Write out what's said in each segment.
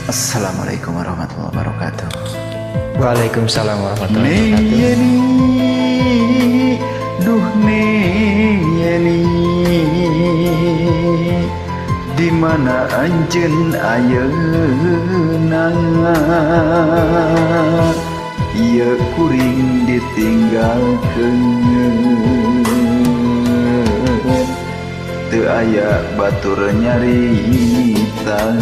Assalamualaikum warahmatullahi wabarakatuh. Waalaikumsalam warahmatullahi Neng wabarakatuh. Yeni, duh Neng Yeni, di mana anjeun ayeuna? Ieu kuring ditinggalkeun, teu aya batur nyarita.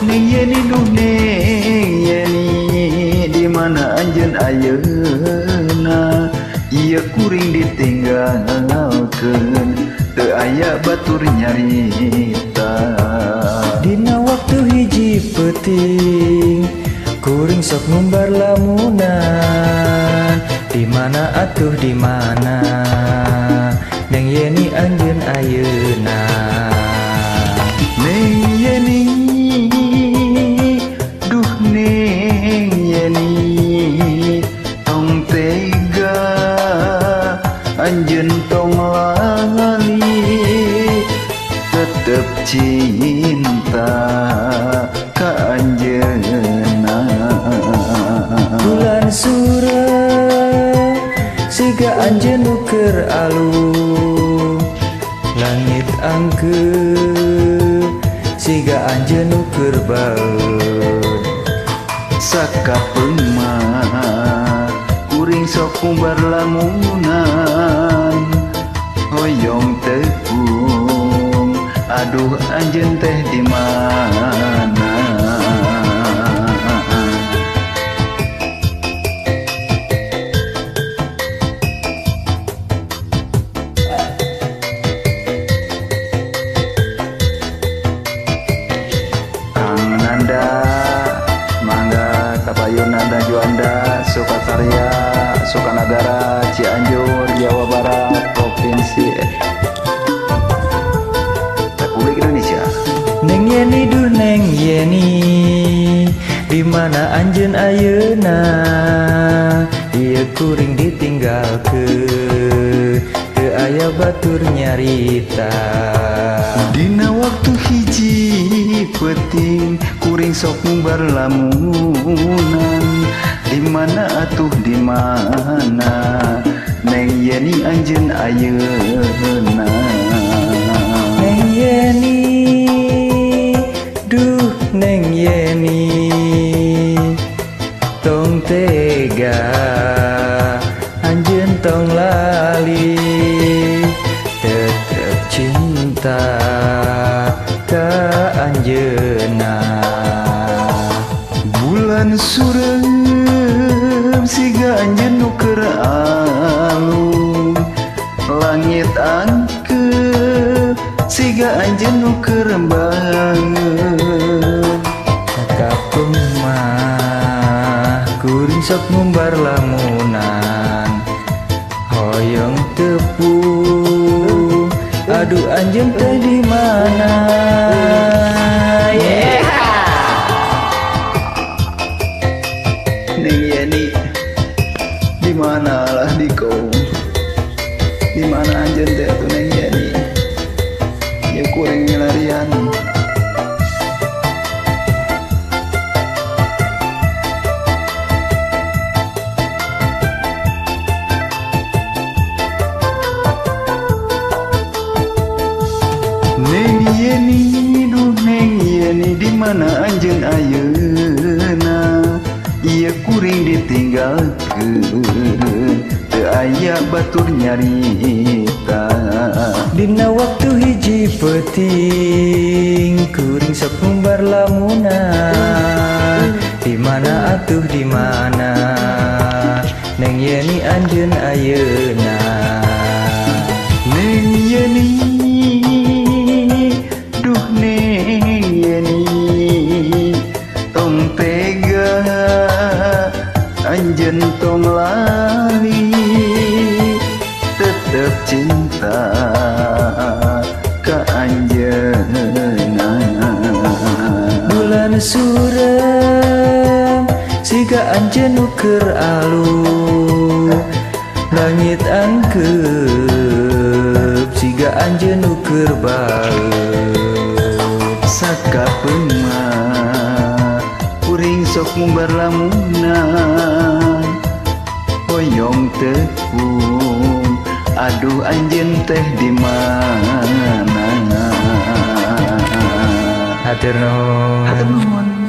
Neng Yeni, duh Neng Yeni, di mana anjeun ayeuna? Ieu kuring ditinggalkeun, teu aya batur nyarita. Dina waktu hiji peuting kuring sok ngumbar lamunan. Di mana atuh di mana Neng Yeni anjeun ayeuna? Neng Yeni, duh Neng Yeni, tong tega anjeun tong lali, tetep cinta ka anjeunna. Bulan suram siga anjeun nu keur alung, langit angkeub siga anjeun nu keur baeud. Sakapeung mah kuring sok ngumbar lamunan, hoyong tepung aduh anjeun teh di mana? Kang Nanda, mangga kapayun Nanda Juanda, Sukakarya, Sukanagara, Cianjur, Jawa Barat, Provinsi Republik Indonesia. Neng Yeni, duh Neng Yeni, di mana anjeun ayeuna? Ieu kuring ditinggalkeun, teu aya batur nyarita. Dina waktu hiji peuting kuring sok ngumbar lamunan. Di mana atuh di mana Neng Yeni anjeun ayeuna? Neng Yeni, duh Neng Yeni, tong tega anjeun tong lali, tetep cinta ka anjeunna. Bulan sureum siga anjeun nu keur alung, langit angkeub siga anjeun nu keur baeud. Sakapeung mah kuring sok ngumbar lamunan, hoyong tepung aduh anjeun teh di mana? Yeah. Neng Yeni, di mana lah di kau? Di mana anjeun teh atuh Neng Yeni? Ya kuring milarian. Neng Yeni, duh Neng Yeni, di mana anjeun ayeuna? Ieu kuring ditinggalkeun, teu aya batur nyarita. Dina waktu hiji peuting kuring sok ngumbar lamunan. Di mana atuh di mana Neng Yeni anjeun ayeuna? Neng Yeni, duh Neng Yeni, tong tega anjeun tong lali, tetep cinta ka anjeunna. Bulan suram siga anjeun nu keur alung, langit angkeub siga anjeun nu keur baeud. Sakapeung mah Sok ngumbar lamunan hoyong tepung, aduh, anjeun teh di mana? Hatur nuhun. Hatur nuhun.